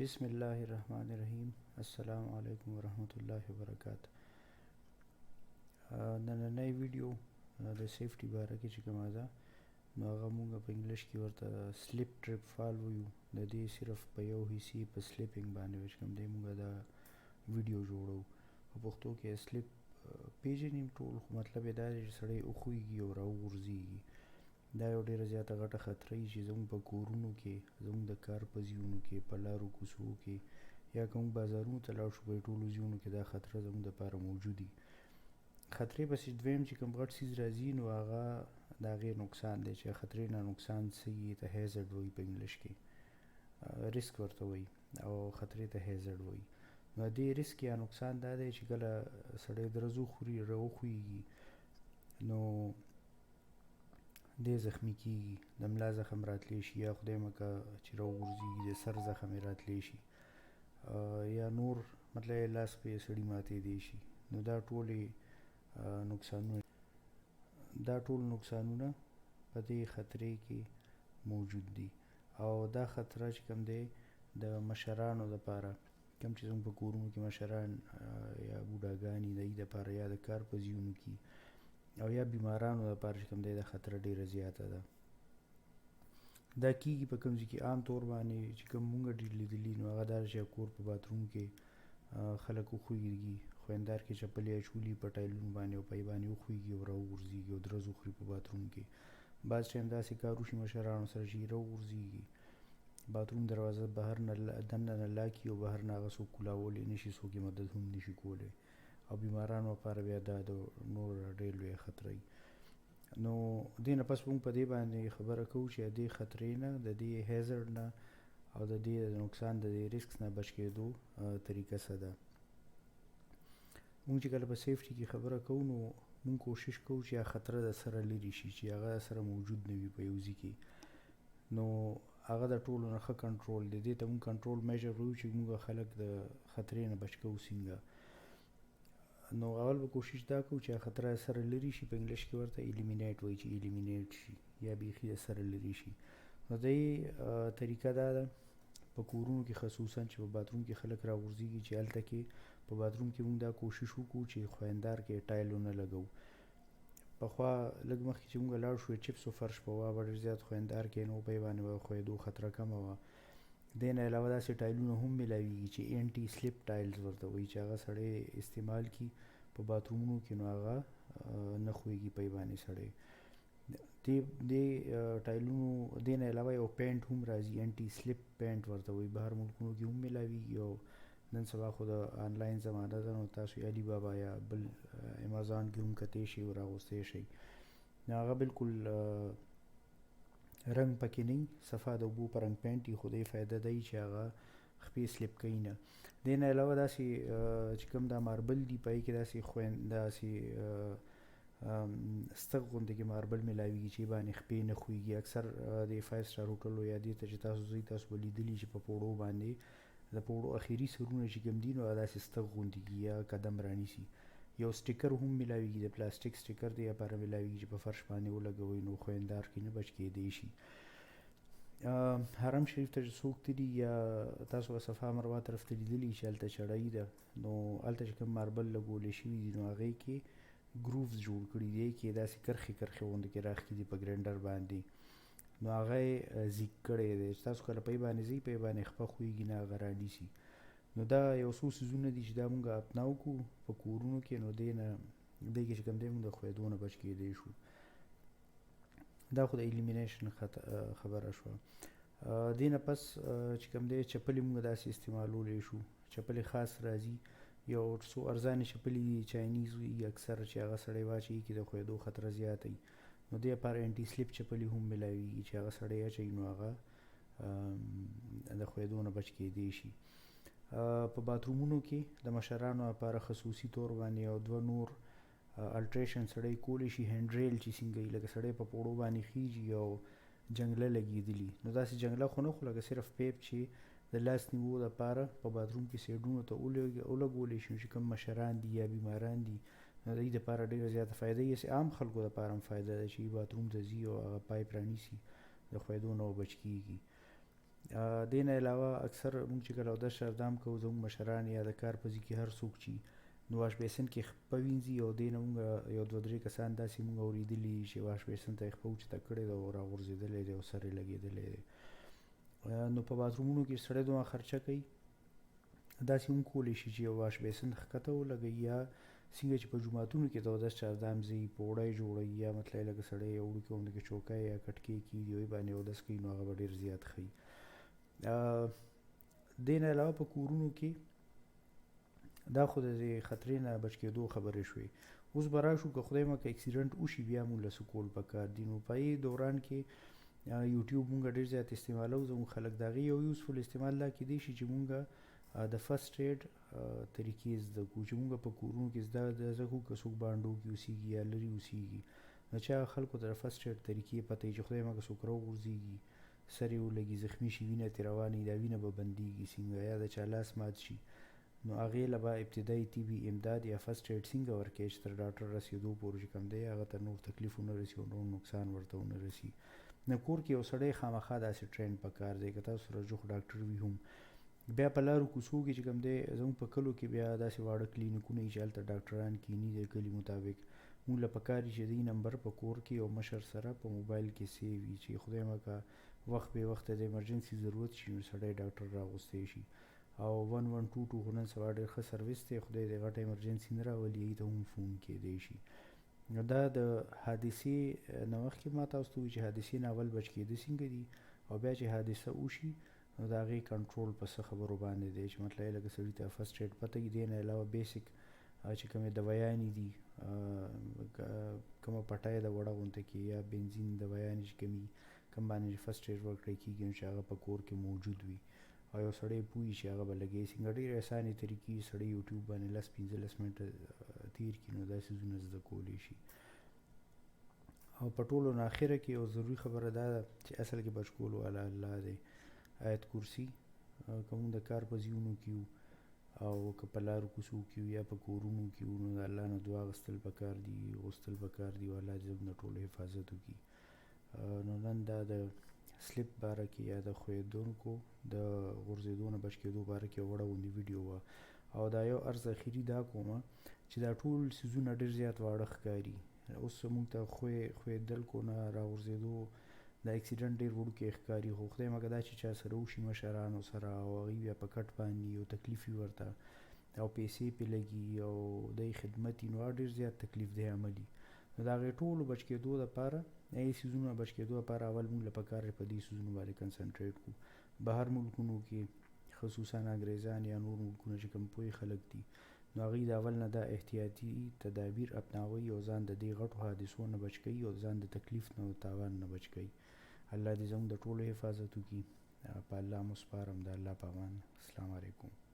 بسم الله الرحمن الرحیم. السلام علیکم ورحمت الله وبرکاته. نننۍ ویډیو د safety باره کې چې کومه ده، نو هغه مونږ په انګلیش کې ورته slip trip fall وایو. د دې صرف په یو حصې، په slipping باندې چې کوم دی، مونږ دا ویډیو جوړو. په پښتو کې slip پیژنیم ټول، خو مطلب یې دا دی چې سړی وښویږي او راوغورځیږي. دا یو ډیره زیاته غټه خطره وي چې زموږ په کورونو کې، زموږ د کار په ځایونو کې، په لارو کوڅو کې، یا که موږ بازارونو ته لاړ شو، په ټولو ځایونو کې دا خطره زموږ دپاره موجود دي. خطرې پسې دویم چې کوم غټ څیز راځي، نو هغه د هغې نقصان دی، چې خطرې نه نقصان څه ته hazard وایي په انګلیش کې، ریسک ورته وایي او خطرې ته hazard وایي. نو دې ریسک یا نقصان دا دی چې کله سړی درز وخوري، راوښویږي، نو دی زخمی کیږي، د ملا زخم راتلی شي، یا خدای مکه چې راوغورځیږي، د سر زخم یې راتلی شي، یا نور مطلب لاس پې سړي ماتېدی شي. نو دا ټولې نقصانونه، دا ټول نقصانونه په دې خطرې کې موجود دي. او دا خطره چې کوم دی، د مشرانو دپاره، کوم چې زموږ په کورونو کې مشران یا بوډاګان دي، د دوی دپاره، یا د کار په ځایونو کې، او یا بیمارانو دپاره چې کوم دی، دا خطره ډیره زیاته ده. دا کیږي په کوم ځای کې؟ عام طور باندې چې کوم مونږ ډېر لیدلي، نو هغه دا چې کور په bathroom کې خلک وښویږي، خویندار کې چپلې اچولي په ټایلونو باندې او په باندې وښویږي او راوغورځیږي او درز وخوري په bathroom کې. بعض ټایم داسې کار وشي مشرانو سره چې راوغورځیږي، bathroom دروازه بهر نه دننه نه lock او بهر نه هغه څوک کولاولی نشي، څوک یې مدد هم نشي کولی. او بیمارانو لپاره بیا دا د نور ډېر لوی خطر وي. نو دې نه پس موږ په دې باندې خبره کوو چې دې خطرې نه، د دې hazard نه او د دې نقصان، د دې ریسک نه بچ کېدو طریقه څه ده. موږ چې کله په safety کې خبره کوو، نو موږ کوشش کوو چې هغه خطره د سره لرې شي، چې هغه سره موجود نه وي په یو ځای کې. نو هغه د ټولو نه ښه کنټرول دی. دې ته موږ control measure وایو، چې موږ خلک د خطرې نه بچ کوو څنګه. نو اول به کوشش دا کوو چې خطر سره لرې شي. په انګلیش کې ورته eliminate وایي، چې eliminate شي یا بیخي سره لرې شي. نو دې طریقه دا ده، په کورونو کې خصوصا چې په bathroom کې خلک راغورځیږي، چې هلته کې په bathroom کې موږ دا کوشش وکړو چې خویندار کې ټایل ونه لګوو. پخوا لږ مخکې چې موږ لاړ شو، چپسو فرش په وه، به ډېر زیات خویندار کې، نو په باندې به ښویېدو خطره کمه وه. دې نه علاوه داسې ټایلونه هم میلاویږي چې anti slip tiles ورته وایي، چې هغه سړی استعمال کړي په bathroom ونو کې، نو هغه نه ښویږي په باندې سړی. دې ټایلونو دې نه علاوه یو paint هم راځي، anti slip paint ورته وایي، بهر ملکونو کې هم میلاویږي. او نن سبا خو د آنلاین زمانه ده، نو تاسو علي بابا یا بل امیزون کې هم کتی شئ او راغوستی شئ. نو هغه بالکل رنګ پکې نه وي، صفا د اوبو په رنګ paint وي، خو دې فایده دی چې هغه خپې slip کوي نه. دې نه علاوه داسې چې کوم دا marble دي، په هغې کې داسې خویند داسې ستغ غوندې کې marble میلاویږي چې باندې خپې نه ښویږي. اکثر د five star هوټلو یا دې ته چې تاسو ځئ، تاسو به لیدلي چې په پوړو باندې، د پوړو اخري سرونه چې کوم دي، نو داسې ستغ غوندې کي یا قدم رانیسي. یو sticker هم میلاویږي، د پلاستیک sticker دی لپاره میلاویږي چې په فرش باندې ولګوئ، نو خویندار کې نه بچ کېدی شي. حرم شریف ته چې څوک تللي، یا تاسو به صفا مروه طرف ته لیدلي چې هلته چړهایي ده، نو هلته چې کوم marble لګولی شوي دي، نو هغې کې grooves جوړ کړي دي، کې داسې کرښې کرښې غوندې کې راښکي دي په grinder باندې. نو هغه یې زیګ کړی دی چې تاسو کله په باندې ځئ، په باندې خپه ښویږي نه، هغه رانیسي. نو دا یو څو څیزونه دي چې دا مونږ اپناو کړو په کورونو کې، نو دې نه دې کې چې کوم دی، مونږ د ښویېدو نه بچ کېدی شو. دا خو د elimination خبره شوه. دې نه پس چې کوم دی، چپلې مونږ داسې استعمالولی شو. چپلې خاص راځي، یو څو ارزانې چپلې دي، Chinese وي اکثر، چې هغه سړی واچوي کې د ښویېدو خطره زیاته وي. نو دې لپاره anti slip چپلې هم میلاویږي چې هغه سړی اچوي، نو هغه د ښویېدو نه بچ کېدی شي. په bathroom ونو کې د مشرانو لپاره خصوصي طور باندې یو دوه نور alteration سړی کولی شي. handrail چې څنګه وي، لکه سړی په پوړو باندې خیږي او جنګله لګېدلي، نو داسې جنګله خو نه، خو لکه صرف پیپ چې د لاس نیوو دپاره په bathroom کې سیډونو ته ولګولی شي، چې کوم مشران دي یا بیماران دي، نو د دوی دپاره ډېره زیاته فایده وي. هسې عام خلکو دپاره هم فایده ده چې bathroom ته ځي او هغه پایپ رانیسي، د ښویېدو نه بچ کیږي. دې نه علاوه اکثر موږ چې کله اودس شردام کوو، زموږ مشران یا د کار په ځای کې هر څوک چې نو واش بیسن کې خپه وینځي، او دې نه موږ یو دوه درې کسان داسې موږ اورېدلي چې واش بیسن ته یې خپه اوچته کړې ده او راغورځېدلی دی او سر یې لګېدلی دی. نو په باترومونو کې سړی دومره خرچه کوي، داسې هم کولی شي چې یو واش بیسن ښکته ولګوي، یا څنګه چې په جوماتونو کې د اودس چاردام ځي پوړی جوړوي، یا مطلب لکه سړی یو وړوکی غوندې کې چوکۍ یا کټکې کېږدي او باندې اودس کوي، نو هغه به ډېر زیات ښه وي. دې نه علاوه په کورونو کې دا خو د دې خطرې نه بچ کېدو خبرې شوې. اوس به راشو که خدای مه که اکسیډنټ وشي بیا مونږ له څه کول پکار دي. نو په دې دوران کې یوټیوب مونږ ډېر زیات استعمالوو، زموږ خلک د هغې یو یوزفول استعمال دا کېدی شي چې مونږ د فرسټ ایډ طریقې زده کړو، چې مونږ په کورونو کې زده کړو که څوک بانډو کې اوسېږي یا لرې اوسېږي، نو چې هغه خلکو ته د فرسټ ایډ طریقې پته وي چې خدای مه که څوک راوغورځېږي، سر یې ولګي، زخمي شي، وینه ترې روانه وي، دا وینه به بندېږي څنګه، یا د چا لاس مات شي، نو هغې له به ابتدایي طبي امداد یا فرسټ ایډ څنګه ورکوي چې تر ډاکټر رسېدو پورې چې کوم دی هغه ته نور تکلیف ونه رسي او نور نقصان ورته ونه رسي. نو کور کې یو سړی خامخا داسې ټرینډ پکار دی، که تاسو سره جوخت ډاکټر وي هم. بیا په لارو کوڅو کې چې کوم دی زموږ په کلو کې بیا داسې واړه کلینیکونه وي چې هلته ډاکټران کیني د کلي مطابق. موږ له پکار دي چې د نمبر په کور کې یو مشر سره په موبایل کې سیو وي چې خدای مه که وخت بې وخته د ایمرجنسي ضرورت شي نو سړی ډاکټر راغوستی شي. او 1122 خو نن سبا ډېر ښه سرویس دی، خدای دې غټه ایمرجنسي نه راولي، هغې ته هم فون کېدی شي. نو دا د حادثې نه مخکې ما تاسو ته وویل چې حادثې نه اول بچ کېده څنګه دي، او بیا چې حادثه وشي نو د هغې کنټرول په څه خبرو باندې دی، چې مطلب یې لکه سړي ته فرسټ ایډ پته وي. دې نه علاوه بیسیک چې کومې دوایانې دي، کومه پټۍ ده وړه غونته کې یا بنزین دوایانې چې کومې کوم باندې چې فرسټ ایډ ورکړی کېږي، نو چې هغه په کور کې موجود وي او یو سړی پوه چې هغه به لګوي څنګه. ډېرې اسانې طریقې سړی یوټیوب باندې لس پنځلس منټه تېر کړي نو دا څیزونه زده کولی شي. او په ټولو نه اخره کې یو ضروري خبره دا ده چې اصل کې بچ کولو والا الله دی. آیت کرسي که موږ د کار په ځایونو کې یو او که په لارو کوڅو کې یو یا په کورونو کې یو، نو د الله نه دعا غوښتل پکار دي، غوښتل پکار دي، او الله دې زموږ د ټولو حفاظت وکړي. نو نن دا د سلیپ باره کې یا د ښویېدونکو د غورځېدو نه بچ کېدو باره کې یوه وړه غوندې ویډیو وه. او دا یو عرض اخري دا کومه چې دا ټول څیزونه ډېر زیات واړه ښکاري. اوس موږ ته ښویېدلکو نه راغورځېدو دا اکسیډنټ ډېر وړوکی ښکاري، خو خدای مه که دا چې چا سره وشي مشرانو سره او هغوی بیا په کټ باندې یو تکلیف وي ورته او پیسې پرې لګي او دی خدمت وي، نو هغه ډېر زیات تکلیف دی عملي. نو د هغې ټولو بچ کېدو دپاره، هغې څیزونو بچ کېدو دپاره اول موږ له پکار دی په دې څیزونو باندې کنسنټریټ کړو. بهر ملکونو کې خصوصا انګریزان یا نور ملکونه چې کوم پوه خلک دي، نو هغوی د اول نه دا احتیاطي تدابیر اپناوي او ځان د دې غټو حادثو نه بچ کوي او ځان د تکلیف نه او تاوان نه بچ کوي. الله دې زموږ د ټولو حفاظت وکړي. په الله مو سپارم، د الله په امان. السلام علیکم.